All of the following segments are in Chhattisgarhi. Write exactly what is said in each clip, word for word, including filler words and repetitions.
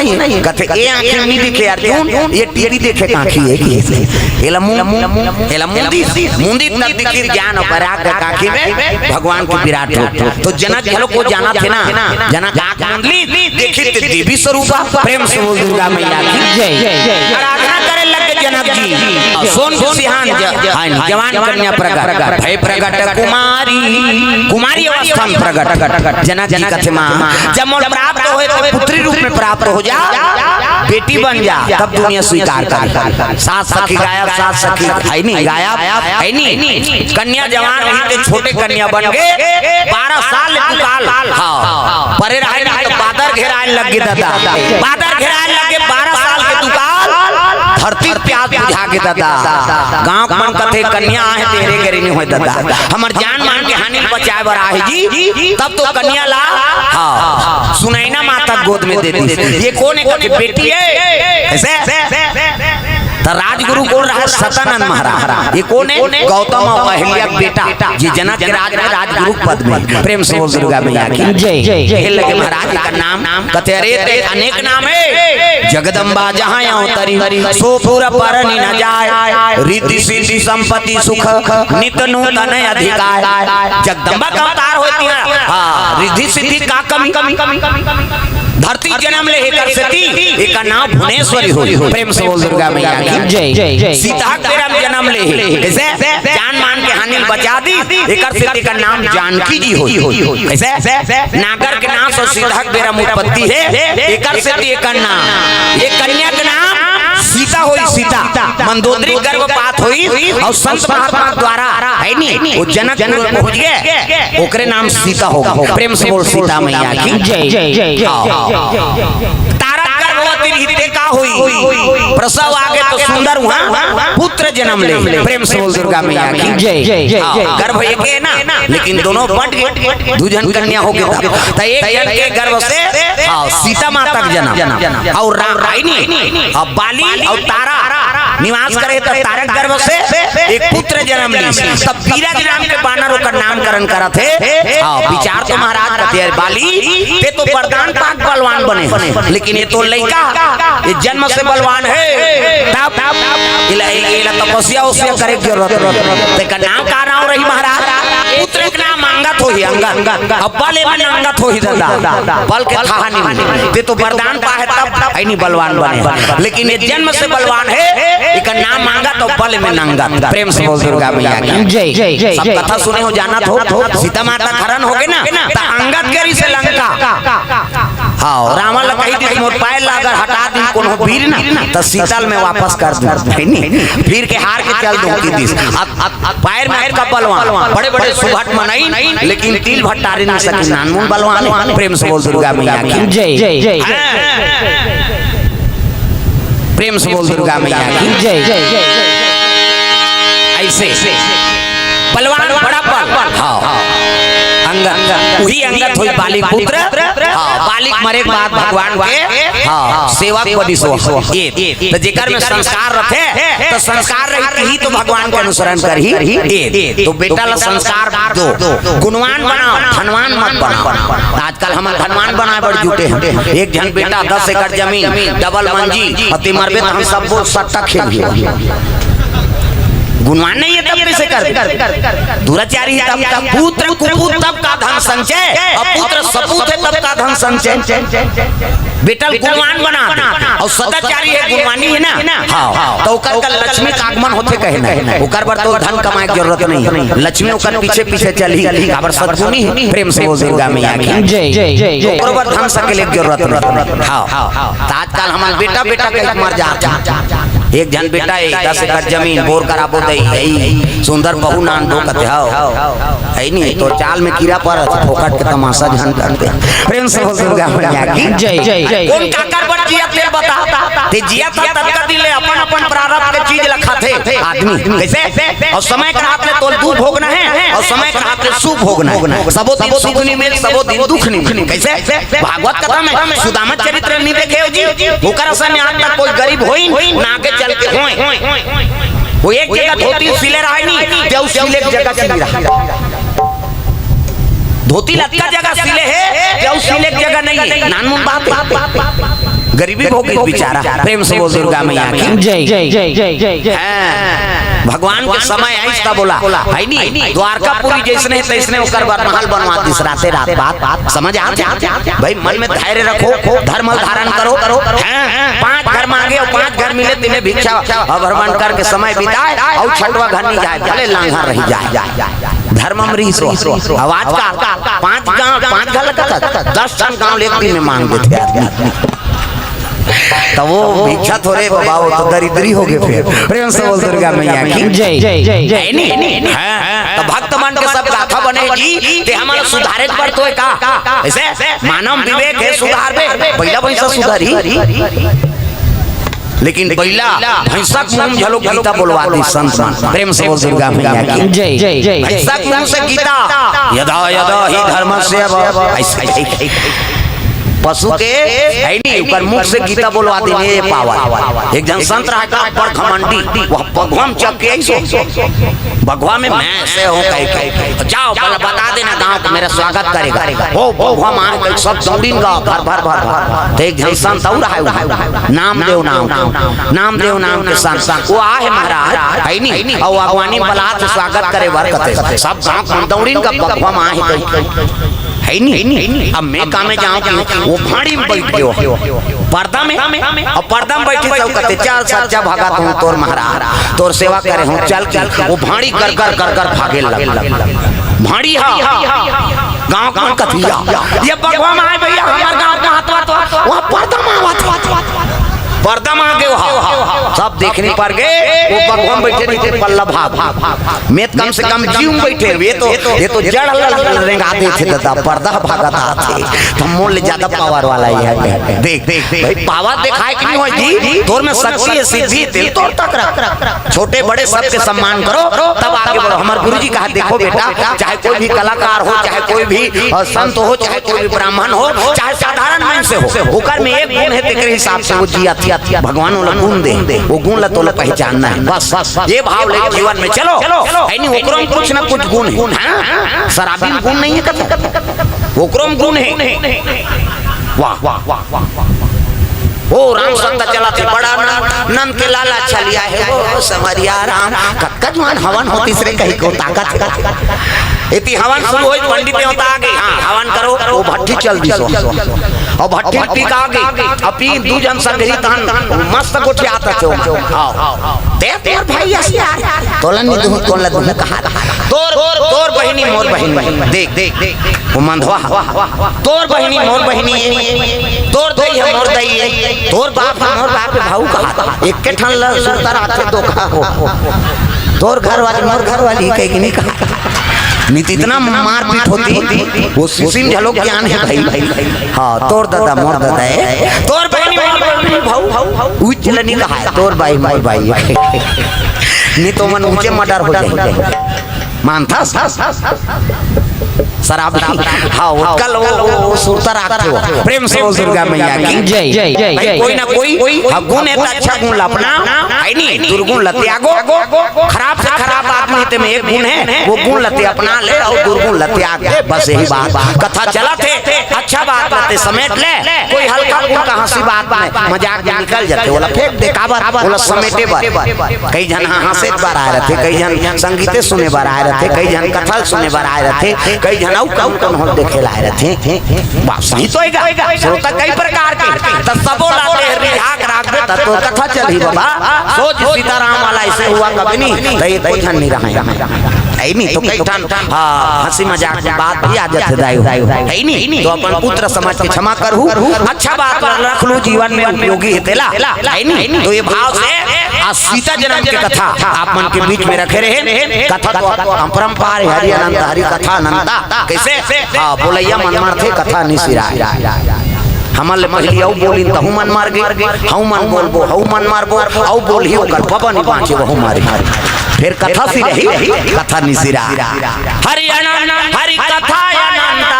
नहीं है। कथे, "ए आँखी में नहीं दिखे अर्जुन, ये टीवी देखे का आँखी है कि?" एला मुं-, एला मुंदी, मुंदी तब दिखी ज्ञान और वैराग्य का आँखी में भगवान के विराट रूप। तो जनक घलो को जाना थे ना, जनक आँख मुंदली देखी ते देवी स्वरूपा। प्रेम से बोल दुर्गा मैया की जय। आराधना करे लगे जनक जी। सोन सिहान ज-, हाँ, जवान कन्या प्रगट, भय प्रगट कुमारी, कुमारी अवस्था में प्रगट। जनक जी कथे, "माँ, जब मोर प्राप्त होए तो पुत्री रूप में प्राप्त हो जा, बेटी बन जा, तब दुनिया स्वीकार करे।" सात सखी गायब, सात सखी है नहीं, गायब है नहीं। कन्या जवान रही थे, छोटे कन्या बन गए, बारह साल दुकाल। हाँ, परे रहे नहीं तो बादर घेराए लग गए दादा, बादर घेराए लग गए, बारह साल के दुकाल, धरती प्यास बुझा के दादा। गांव मन कथे, "कन्या आहे तेरे गरी नहीं होए दादा, हमर जान मान के हानि बचाए बर आहे जी।" तब तो कन्या ला, हाँ, सुनैना माता गोद में दे दी। ये कौन है? कथे, "बेटी है।" ऐसे? तो राजगुरु कौन रहा? सतानंद महाराज। ये कौन है? गौतम और अहिल्या के बेटा, जी, जनक के राज में राजगुरु पद में। प्रेम से बोल दुर्गा मैया की जय। जय। ये लगे महाराज का नाम, कथे, "अरे ते अनेक नाम है, जगदम्बा जहाँ अवतरी, सो पुर परनि न जाय, रिद्धि सिद्धि संपत्ति सुख, नित नूतन अधिकार।" जगदम्बा का अवतार होती है। हाँ, रिद्धि सिद्धि का कमी? धरती जन्म ले एकर सेती एकर नाम भुवनेश्वरी होई। प्रेम से बोल दुर्गा मैया की जय। सीता के बेरा में जन्म ले हे, कैसे? जान मान के हानि बचा दी, एकर सेती एकर नाम जानकी जी होई। कैसे? नागर के नाम से सीता के बेरा में उत्पत्ति है, एकर सेती एकर नाम, एक कन्या के नाम सीता होई, सीता। मंदोदरी गर्भपात होई और संत महात्मा द्वारा, है नी, वो जनकपुर पहुंच गए, ओकरे नाम सीता हो गए। प्रेम से बोल सीता मैया की जय। जय, जय, जय, हाँ, जय, हाँ। जय, जय, जय। तारा गर्भवती रहिते का हुई? प्रसव आगे तो सुंदर वहाँ पुत्र जन्म ले। प्रेम से बोल दुर्गा मैया की जय, जय, जय, हाँ, जय। गर्भ एक है ना, लेकिन दोनों बंट गए, दू झन कन्या हो गए। तो एक जन के गर्भ से, हाँ, सीता माता के जन्म और रा-, राइनी, हाँ, बाली और तारा निवास करे तो तारक गर्भ से एक पुत्र जन्म ली। तब बीरज नाम के बानर ओकर नामकरण करत हे। हाँ, विचार तो महाराज कथे, "अरे बाली, ते तो वरदान पाके बलवान बने, लेकिन ये तो लइका, ये जन्म से बलवान है।" तब इला, इला तपस्या ओस्या करे के जरूरत नहीं। तेकर नाम का नाम रही महाराज? पुत्र के नाम अंगद होही, अंगद। अब बल में अंगद होही दादा, बल के थाहा नहीं। ते तो वरदान पाहे तब ऐनी बलवान बने, लेकिन ये जन्म से बलवान है, एकर नाम मांगा तो बल में नंगत। प्रेम से बोल दुर्गा मैया की जय, जय, जय, सब जय। कथा सुने हो, जानत हो, सीता माता हरण हो गए ना, तो अंगद करी से लंका। हाँ, रावण ला कही दी, "मोर पैर ला अगर हटा दी कोनो वीर ना, तो सीता ल मैं वापस कर दूं।" है नी? फिर के हार के चल दूं की दिस। अब, अब, अब पैर में आपका बलवान, बड़े बड़े सुभट मनई, लेकिन तिल भट्टारी ना सकी नानमुन बलवान। प्रेम से बोल दुर्गा मैया की जय, जय, जय। प्रेम से बोल दुर्गा मैया की जय। ऐसे बलवान बड़ा बल। हाँ, अंगद, वही अंगद होई बाली पुत्र। हाँ, बाली के मरे के बाद भगवान के, हाँ, सेवक बनिस हो। ये तो जेकर में संस्कार रथे, तो संस्कार रही तो भगवान के अनुसरण करही। ये तो बेटा ला संस्कार दो, गुणवान बनाओ, धनवान मत बनाओ। आजकल हम धनवान बनाए बर जुटे हैं। एक झन बेटा दस एकड़ जमीन, डबल मंजी, अति मरबे तो हम सबो सट्टा खेल। गुणवान नहीं है तब कैसे कर? दुराचारी है तब, तब पुत्र कुपूत तब का धन संचय, और पुत्र सपूत है तब का धन संचय। बेटा ल गुणवान बना दे, और सदाचारी है, गुणवानी है ना, हाँ, तो ओकर का लक्ष्मी का आगमन होथे कहे ना, ओकर बर तो धन कमाए के जरूरत नहीं है, लक्ष्मी ओकर पीछे पीछे चली, काबर सद्गुणी है। प्रेम से बोल दुर्गा मैया की जय, जय, जय, जय। ओकर बर धन सकेले के जरूरत नहीं। हाँ, हाँ, तो आजकल हमार बेटा बेटा कह के मर जात है। एक झन बेटा है, दस एकड़ जमीन, बोर कराबो दई, है, सुंदर बहू नान दो कथे, हाँ। है नहीं, तो चाल में कीड़ा पड़ रहा, फोकट के तमाशा झन करते। प्रेम से बोल दुर्गा मैया की जय, जय, जय। कौन काकर बर जिया तेल बता? ते जिया था तब का दिन ले अपन अपन प्रारब्ध के चीज ला खाथे आदमी। कैसे? और समय के हाथ ले तोल दुख भोगना है, और समय के हाथ ले सुख भोगना है। सबो दिन सुख नहीं मिल, सबो दिन दुख नहीं मिल। कैसे? भागवत कथा में सुदामा चरित्र नहीं देखे हो जी? ओकर असन आज तक कोई गरीब होई ना, आगे चल के होए। वो एक जगह धोती सिले रहा नहीं, जो सिले एक जगह सिल रहा। धोती लतका जगह सिले हे, अउ सिले के जगह नहीं है। नानमुन बात है। गरीबी भोगिस बिचारा। प्रेम से बोल दुर्गा मैया की। जय, जय, जय, जय, जय, जय। हाँ, भगवान के समय आइस त बोला, है नी? द्वारकापुरी जइसने तइसने ओकर बर महल बनवा दिस राते रात। बात समझ आत हे? भाई, मन में धैर्य रखो, धर्म धारण करो। हाँ, पांच घर मांगे अउ पांच घर मिले, तिने भिक्षा भ्रमण करके समय बिताए अउ छठवा घर नहीं जाए, भले लांघा रही जाए। धर्म में रहिस हो। आवाज का पांच गांव, पांच घर लगत, दस ठन गांव एक दिन में मांग देथे आदमी। त वो भिक्षा थोरे बाबा, वो तो दरिद्री हो गे फिर। प्रेम से बोल दुर्गा मैया की। जय, जय, जय, जय। है नी? हाँ, त भक्त मन के सब गाथा बने जी, ते हमला सुधारे बर तो हे का? अइसे मानव विवेक हे, सुधारबे, बइला भइसा सुधारही। लेकिन बइला भइसा के मुंह घलो गीता बोलवा दिस संत मन। प्रेम से बोल दुर्गा मैया की। जय, जय, जय, जय। भइसा के मुंह से गीता, यदा यदा ही धर्मस्य, अइसे, अइसे, अइसे। पशु के, है नी, ओकर मुख से गीता बोलवा दिस, ए पावन। एक झन संत रहा का, बड़ घमंडी, वो बघवा म चघ के अइसे, बघवा में मैं से हों कहिके, जाओ, बोला, बता देना गांव को, मेरा स्वागत करेगा। वो बघवा म आए कहिके सब दौड़िन गा, भर, भर, भर, भर। त एक झन संत अउ रहा हे, नामदेव नाम, नामदेव नाम के संत, वो आहे महाराज, है नी? अउ अगवानी बलात हे स्वागत करे बर कथे। सब गांव के मन दौड़िन गा, बघवा म आहे कहिके। है नी? अब मैं का में जांव कि वो भांड़ी में बइठ गे हो, पर्दा में, अउ पर्दा में बइठिस अउ कथे, चल सच्चा भगत हों तोर महाराज, तोर सेवा करे हों, चल कि वो भांड़ी गरगर गरगर भागे लग। भांड़ी हा, गांव के मन कथे, ये बघवा म आए भइया, हमर गांव के हाथवा तो वहां पर्दा में आवत हे। पर्दा म आगे हो, सब देखने पर गे, वो बघवा म बइठे रहिथे पल्ला भाग। मैं त कम से कम जीव म बइठे, ये तो, ये तो जड़ ल रेंगा देथे दादा, पर्दा भागत आथे। त मोर ले ज्यादा पावर वाला ये हे। देख, देख, देख, भाई, पावर देखाए के नहीं होय जी, तोर में शक्ति हे, सिद्धि हे, तेला तोर तक रख। छोटे बड़े सबके सम्मान करो, तब आगे बढ़ो। हमर गुरुजी कहा, देखो बेटा, चाहे कोई भी कलाकार हो, चाहे कोई भी, अ, संत हो, चाहे कोई भी ब्राह्मण हो, चाहे साधारण मनुष्य हो, ओकर में एक गुण हे, तेकरे हिसाब से वो जियत हे। भगवान ओला गुण दे, वो गुण ला तोला पहचानना हे। बस, बस, ये भाव ले जीवन में चलो। है नी, ओकरो में कुछ ना कुछ गुण हे। हाँ? शराबी में गुण नहीं हे कथे, ओकरो में गुण हे। वाह, वाह, वाह, वाह, वाह। ओ राम संग चलत हे, बड़ा नंद, नंद के लाला चलिया हे, ओ समरिया राम। कतका जुआन हवन होतिस रे कहिके ताकत हे। एती हवन शुरू होइस, पंडित देवता आगे, हाँ, हवन करो, वो भट्ठी चल दिस। अउ भट्ठी पी के आगे, अउ पी दू झन संगही तहन मस्त गोठियात हे। हाँ। ते तोर भाई अस यार, तोला नी दूं, तोला दूं कहा। तोर, तोर बहिनी मोर बहिनी। देख, देख, देख, वो मंधवा। तोर बहिनी मोर बहिनी ए, तोर दई हे मोर दई ए, तोर बाप हे मोर बाप ए, भाऊ कहा। एक के ठन ल सुरता राखे दो कहा हो। तोर घर वाली मोर घर वाली कहिके नहीं कहा। नहीं तो इतना मारपीट होती, वो सुशील घलो ज्ञान हे भाई। हाँ, तोर दादा मोर दादा ए, तोर बहिनी मोर बहिनी भाऊ, भाऊ, भाऊ। उच ल नहीं कहा, तोर बाई मोर बाई ए। नहीं तो मन ऊंचे मर्डर हो जाही। मानथस? शराब। हाँ, वो कल वो, वो सुरता राखथे हो। प्रेम से बोल दुर्गा मैया की। जय, जय, जय, भाई, जय। कोई ना कोई, हाँ, गुण हे त अच्छा गुण ला अपना, है नी? दुर्गुण ला त्यागो, खराब से खराब आदमी हे, तेमे एक गुण हे, वो गुण ला ते अपना ले अउ दुर्गुण ला त्याग दे, बस यही बात। कथा चलत हे, अच्छा बात ला ते समेट ले, कोई हल्का फुल्का हंसी बात में, मजाक में निकल जाथे, ओला फेंक दे, काबर, ओला समेटे बर। कई झन ह-, हंसे बर आए रथे, कई झन संगीते सुने बर आए रथे, कई झन कथा सुने बर आए रथे, कई झन अउ कौन कौन होल देखे ला आए रथे। बात सही तो हे गा, श्रोता कई प्रकार के, त सबो ला ते हर रिझा के राखबे, त तो कथा चलही बाबा। सोच सीताराम वाला अइसे हुआ कभी नहीं, त एको झन नहीं रहे। है नहीं, तो कई ठन, हाँ, हंसी मजाक के बात भी आ जाथे दाई, है नहीं? तो अपन पुत्र समझ के क्षमा करहू, अच्छा बात रख लू जीवन में उपयोगी हे तेला, है नहीं? तो ये भाव से आज सीता जन्म के कथा आप मन के बीच में रखे रहे। कथा तो अपरंपार हे, हरि अनंत, हरि कथा अनंता। कइसे? हाँ, बोलइया मन मारथे, कथा नि सिराय। हमन ले पहिली अउ बोलिन, तहू मन मार गे, हऊ मन बोलबो, हऊ मन मारबो, अउ बोलही ओकर बबा नि बांचे, वहू मारे। फेर कथा सिरही, कथा निसिरा। हरि अनंत, हरि कथा अनंता,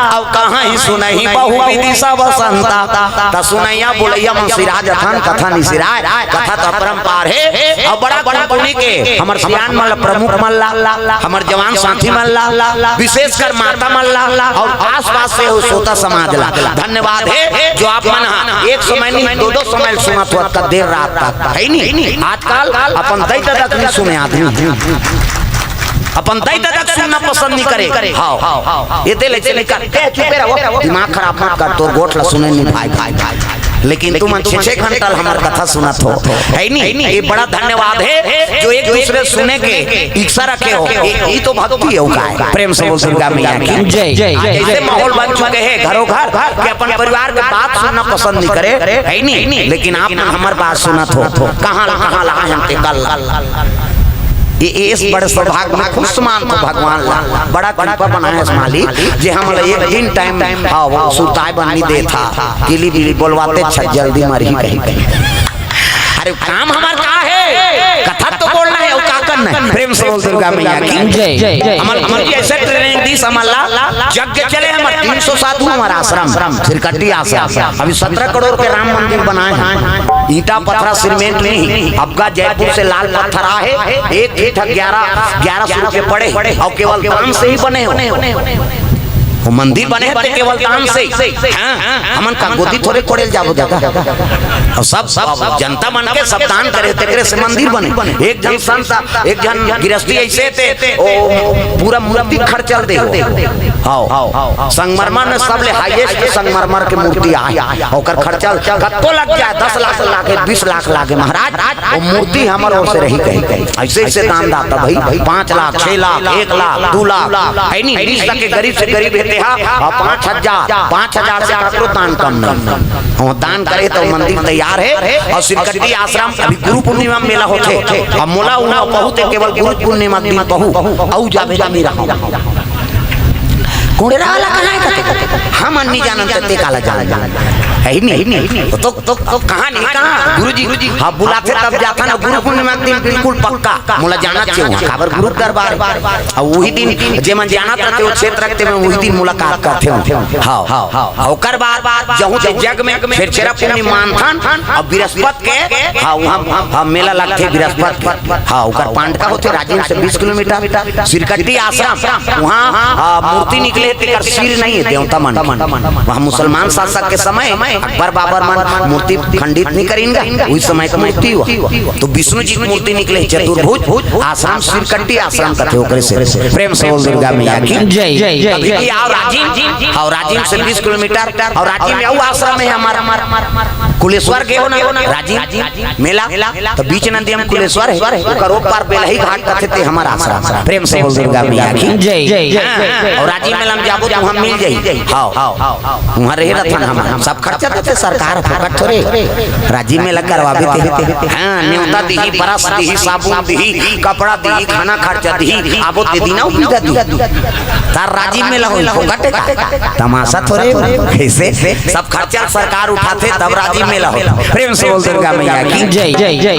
अब कहाँ ही सुनही बहु विधि सब संता। त सुनैया बोलैया मन सिरा जथन, कथा निसिरा। कथा तो अपरंपार हे। अउ बड़ा कुनकुनी के हमर सियान मन ला, प्रमुख मन ला, हमर जवान साथी मन ला, विशेषकर माता मन ला अउ आसपास से हो श्रोता समाज ला धन्यवाद हे, जो आप मन हा एक समय नहीं, दो दो समय सुनत हो, अतका देर रात तक, है नी? आजकल अपन दई ददा के नहीं सुने आदमी, अपन दई ददा के सुनना पसंद नहीं करे। हाँ, ये तेल ऐसे नहीं कर, ए, चुपे रहो, दिमाग खराब मत कर, तोर गोठ ला सुने नहीं भाई, भाई, भाई। लेकिन तुमन छे छे घंटा हमर कथा सुनत हो, है नी? ये बड़ा धन्यवाद हे, जो एक दूसरे सुने के इच्छा रखे हो। ये, ये तो भक्ति हे, का हे? प्रेम से बोल दुर्गा मैया की जय। जय, जय, ऐसे जय। माहौल बन चुके हे घरों घर के अपन परिवार के बात सुनना पसंद नहीं करे, है नी? लेकिन आप मन हमर बात सुनत हो, कहाँ ला, कहाँ ला, हम ते कल ला। ये, ये इस बड़े सौभाग्य में खुश मानत हो भगवान ला, बड़ा कृपा बनाए हे मालिक, जे हमला एक दिन टाइम, हाँ, वो सुताए बर नहीं देत हा, किली बिली बोलवाते छत जल्दी मरही कहीं कहीं। अरे काम हमर का हे? कथा तो बोलना हे, अउ का करना हे? प्रेम से बोल दुर्गा मैया की जय। जय, जय। हमर, हमर जी ऐसे ट्रेनिंग दिस हमर ला, जग के चले हमर तीन सौ साधु हमर आश्रम, सिरकट्टी आश्रम। अभी सत्रह करोड़ के राम मंदिर बनाए हे, ईंटा पत्थरा सीमेंट नहीं, अबका जयपुर से लाल पत्थर आहे, एक फीट ग्यारह, ग्यारह सौ रुपये पड़े, अउ केवल दान से ही बने हो। वो मंदिर बने हे ते केवल दान से। हाँ, हमन का गोदी थोरे कोड़े ल जाबो दादा। अउ सब, सब जनता मन के सब दान करे, तेकरे से मंदिर बने। एक झन संत, एक झन गिरस्ती ऐसे ते, ओ, पूरा मूर्ति खर्चल दे हो। हाँ, संगमरमर में सबले highest संगमरमर के मूर्ति आहे। ओकर खर्चल कतको लग जाए, दस लाख लागे, बीस लाख लागे महाराज, वो मूर्ति हमर ओर से रही कही कही। ऐसे ऐसे दान दाता भाई, पाँच लाख, छह लाख, एक लाख, दो लाख, है नी? बीस लाख के गरीब से गरीब हे ते हा, हाँ, पाँच हजार, पाँच हजार से काकरो दान कम नहीं। हाँ, दान करे तो मंदिर तैयार हे। अउ सिरकट्टी आश्रम अभी गुरु पूर्णिमा मेला होथे, अब मोला उहाँ पहुँचे केवल गुरु पूर्णिमा के दिन पहू, अउ जाबे तो नहीं रहा। कुंडेरा वाला कहाँ हे? हम नहीं जानन ते काला जान, है ही नहीं। तो, तो, तो कहाँ नहीं, कहाँ? गुरुजी, हाँ, बुलाथे तब जाथन, गुरु पूर्णिमा के दिन बिल्कुल पक्का मोला जाना चाहिए उहाँ, काबर गुरु दरबार हे। अउ वही दिन जे मन जानत रहिथे, वो क्षेत्र रहिथे, मैं वही दिन मुलाकात करथे हूँ। हाँ, हाँ, हाँ। ओकर बाद जहूँ के जग में फेर छेरा पूर्णिमा मानथन, अउ बृहस्पति के, हाँ, उहाँ, हाँ, मेला लगथे बृहस्पति के। हाँ, ओकर पांडका होथे राजिम से बीस किलोमीटर, सिरकट्टी आश्रम, उहाँ, हाँ, मूर्ति निकले हे, तेकर सिर नहीं हे, देवता मन। उहाँ मुसलमान शासक के समय अकबर बाबर मन मूर्ति खंडित नहीं करिन गा, उही समय के मूर्ति हुआ। तो विष्णु जी के मूर्ति निकले हे चतुर्भुज, आश्रम सिरकट्टी आश्रम कथे ओकरे से। प्रेम से बोल दुर्गा मैया की जय, जय, जय, अभी जय। भी आओ राजिम, अउ राजिम से बीस किलोमीटर, अउ राजिम में अउ आश्रम हे हमर, हमर कुलेश्वर गे हो ना, राजिम मेला, तो बीच नदी में कुलेश्वर हे, ओकर ओ पार बेलही घाट कथे ते हमर आश्रम। प्रेम से बोल दुर्गा मैया की जय, जय, जय। हाँ, अउ राजिम मेला में जाबो तो हम मिल जाई। हाँ, हाँ। उहाँ रहे रथन हम, सब खर्चा देथे सरकार, फोकट थोरे। राजिम मेला करवाबे ते। हाँ, नेवता दिही, बरस दिही, साबुन दिही, कपड़ा दिही, खाना खर्चा दिही, आबो ते दिना उपीदा दिही। तार राजिम मेला होई, फोकट का? तमाशा थोरे, कैसे? सब खर्चा सरकार उठाथे, तब राजिम मेला होई। प्रेम से बोल दुर्गा मैया की जय, जय, जय।